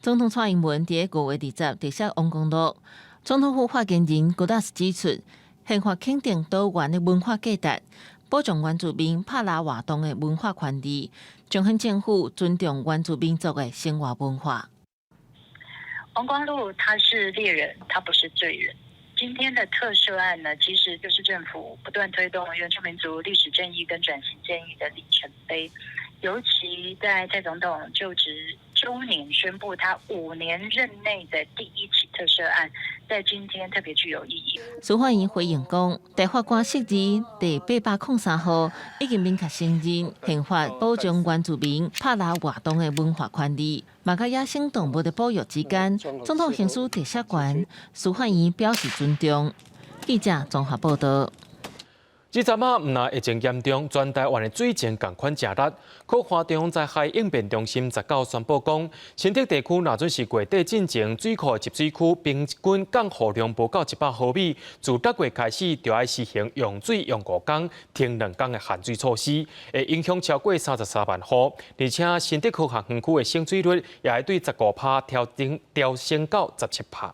總統蔡英文佇5月20特赦王光祿。總統府發言人郭達斯指出，憲法肯定多元的文化價值，保障原住民拍抐活動的文化權利，彰顯政府尊重原住民族的生活文化。王光祿他是獵人，他不是罪人。今天的特赦案呢，其實就是政府不斷推動原住民族歷史正義跟轉型正義的里程碑。尤其在蔡總統就職週年宣布他5年任內的第一起特赦案，在今天特別具有意義。司法院回應講，大法官釋字第803號已經明確承認憲法保障原住民拍抐活動的文化權利，嘛佮野生動物的保育之間，總統行使特赦權，司法院表示尊重。記者綜合報道。這陣仔毋但疫情嚴重，全台灣的水情仝款誠搦。可華中災害應變中心19宣布講，新竹地區若準是月底進前水庫的集水區平均降雨量無夠100毫米，自6月開始就愛實行用水用5工，停2工的限水措施，會影響超過33萬戶。而且新竹科學園區的省水率也會對15%調整調升到17%。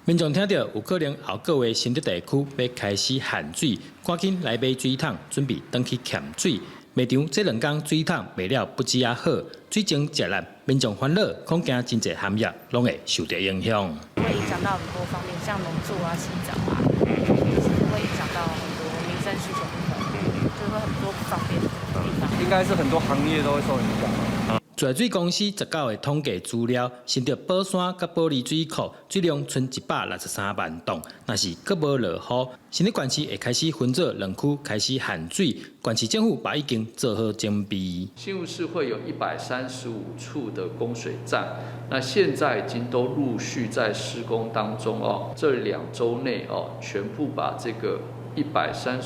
民眾聽著有可能後個月新竹地區欲開始限水，趕緊來買水桶，準備轉去欠水。賣場這兩工水桶賣了不止仔好，水情誠搦，民眾煩惱，恐驚真濟行業攏會受著影響。會影響到很多方面，像農作啊、洗澡啊，就是會影響到很多民生需求部分，就會很多不方便的地方。應該是很多行業都會受影響。自來水公司19的統計資料，新竹寶山佮保里水庫水量賰163萬噸，若是閣無落雨，新竹縣市會開始分做兩區開始限水，縣市政府嘛已經做好準備。新竹市會有135處的供水站，那現在已經都陸續在施工當中哦。這2週內哦，全部把這個135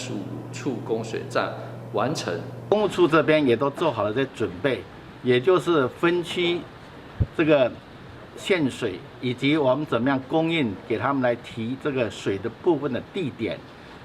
處供水站完成。工務處這邊也都做好了這準備。也就是分區這個限水，以及我們怎麼樣供應給他們來提這個水的部分的地點，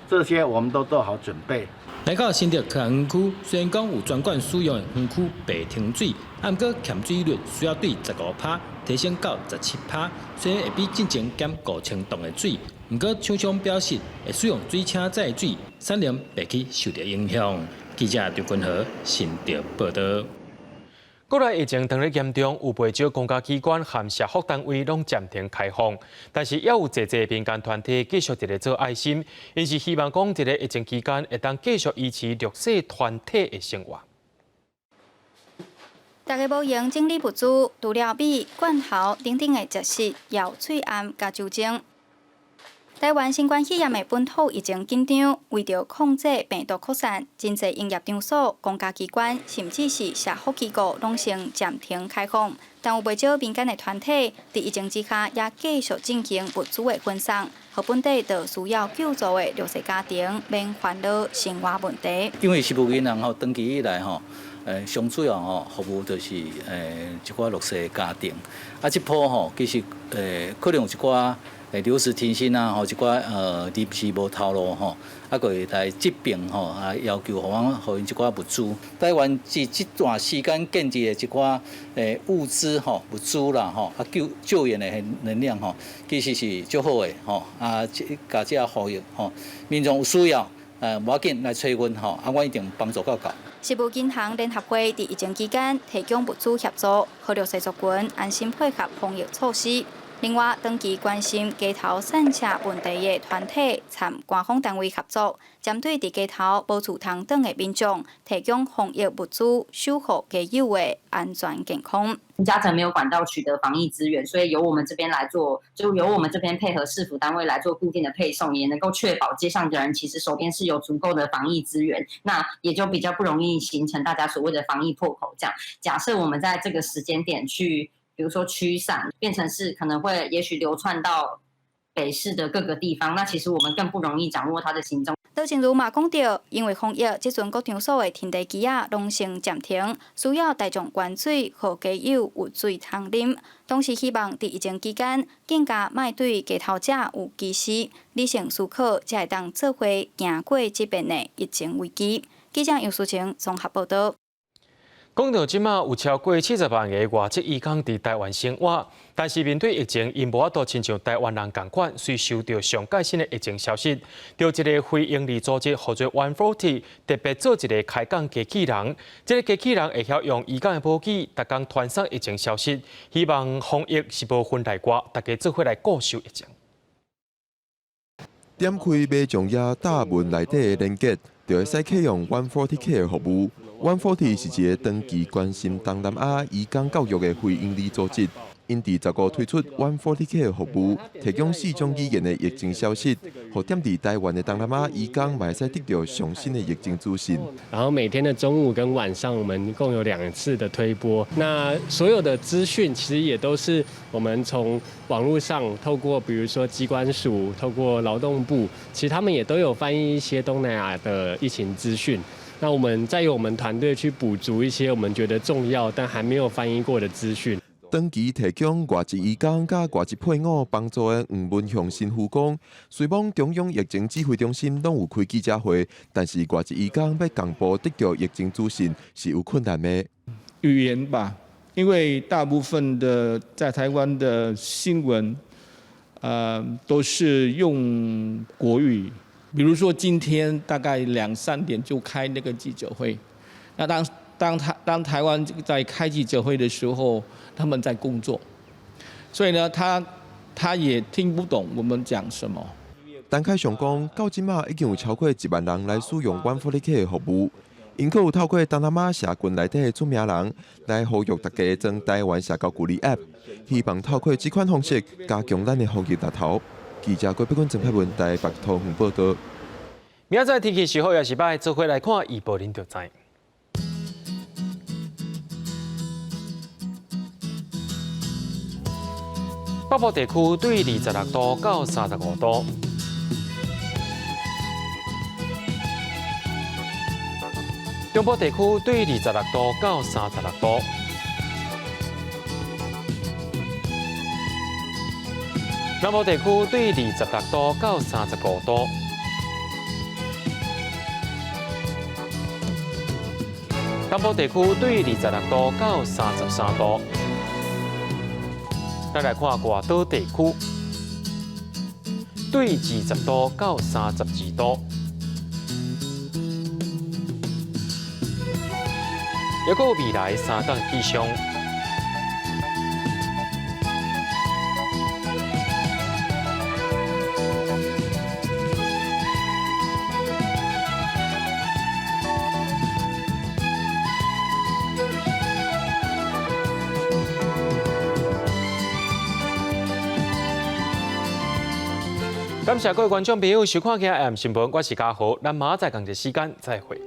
這些我們都做好準備。來到新竹科學園區，雖然講有專管使用的園區袂停水，毋過欠水率需要對15%提升到17%，雖然會比進前減5000噸的水，毋過廠商表示會使用水車載水，產能袂去受著影響。記者張君和新竹報導。國內疫情當咧嚴重，有袂少公家機關和社福單位攏暫停開放，但是猶有濟濟民間團體繼續佇咧做愛心，𪜶是希望講佇咧疫情期間會當繼續維持弱勢團體的生活。大家無閒整理物資，除了米、罐頭等等的食食，也有喙罨佮酒精。台灣新冠肺炎的本土疫情緊張，為著控制病毒擴散，真濟營業場所、公家機關，甚至是社福機構，攏先暫停開放。但有袂少民間的團體，佇疫情之下，也繼續進行物資的分送，予本地著需要救助的弱勢家庭免煩惱生活問題。因為食物銀行吼，長期以來吼，上主要吼服務就是一寡弱勢家庭。啊，這波吼其實可能有一寡留職停薪啊，吼一寡臨時無頭路吼，啊，閣會來這爿吼啊要求予阮予𪜶一寡物資。台灣佇這段時間建立的一寡物資吼物資啦吼啊救援的能量吼，其實是足好的吼啊，共這呼籲吼，民眾有需要無要緊來揣阮吼，啊，阮一定幫助到到。食物銀行聯合會佇疫情期間提供物資協助，予弱勢族群安心配合防疫措施。另外，長期關心街頭散赤問題的團體參官方單位合作，針對佇街頭無厝通轉的民眾，提供防疫物資，守護街友的安全健康。家長沒有管道取得防疫資源，所以由我們這邊來做，就由我們這邊配合市府單位來做固定的配送，也能夠確保街上的人其實手邊是有足夠的防疫資源，那也就比較不容易形成大家所謂的防疫破口。這樣，假設我們在這個時間點去，比如說驅散，變成是可能會也許流竄到北市的各個地方，那其實我們更不容易掌握它的行蹤。羅靜茹嘛講著，因為防疫，這陣各場所的停地機仔攏先暫停，需要大眾捐水，予街友有水通啉。同時希望佇疫情期間，更加莫對街頭者有歧視，理性思考，才會當做伙行過這遍的疫情危機。記者楊淑晴綜合報導。講到這馬有超過70萬个外籍移工佇台灣生活，但是面對疫情，𪜶無法度親像台灣人仝款，隨收著上蓋新的疫情消息。著一个非營利組織號做 One Forty，特別做一个開講機器人。這个機器人會曉用移工的母語，逐工傳送疫情消息，希望防疫是無分內外，大家做伙來固守疫情。點開馬上頁大文內底的連結，就會使啟用 One Forty Care 服務。One Forty 是一个長期關心東南亞移工教育的非營利組織，𪜶佇15推出 One Forty Care 服務，提供四種語言的疫情消息，予踮佇台灣的東南亞移工嘛會使得著上新的疫情資訊。然後每天的中午跟晚上，我們共有兩次的推播。那所有的資訊其實也都是我們從網絡上透過，比如說疾管署，透過勞動部，其實他們也都有翻譯一些東南亞的疫情資訊。那我們再由我們團隊去補足一些我們覺得重要但還沒有翻譯過的資訊。長期提供外籍移工佮外籍配偶幫助的黃文雄神父講，雖罔中央疫情指揮中心攏有開記者會，但是外籍移工欲同步得著疫情資訊是有困難的。語言吧，因為大部分的在台灣的新聞，都是用國語。比如說今天大概兩三點就開那個記者會，那當台灣在開記者會的時候，他們在工作，所以呢，他也聽不懂我們講什麼。陳凱祥講，到這馬已經有超過1萬人來使用 One Forty Care 的服務，𪜶閣有透過東南亞社群內底的出名人來呼籲大家裝台灣社交距離 App，希望透過這款方式加強咱的防疫力頭。記者郭碧君、鄭佩文台北桃園報導。明仔載天氣是好抑是䆀，做伙來看預報，恁就知。北部地區對26度到35度，中部地區對26度到36度。南部地區對26度到35度，東部地區對26度到33度。咱來看外島地區，對20度到32度。抑閣有未來三天氣象。感謝各位觀眾朋友收看今日新聞，我是嘉豪，咱明仔載仝一時間再會。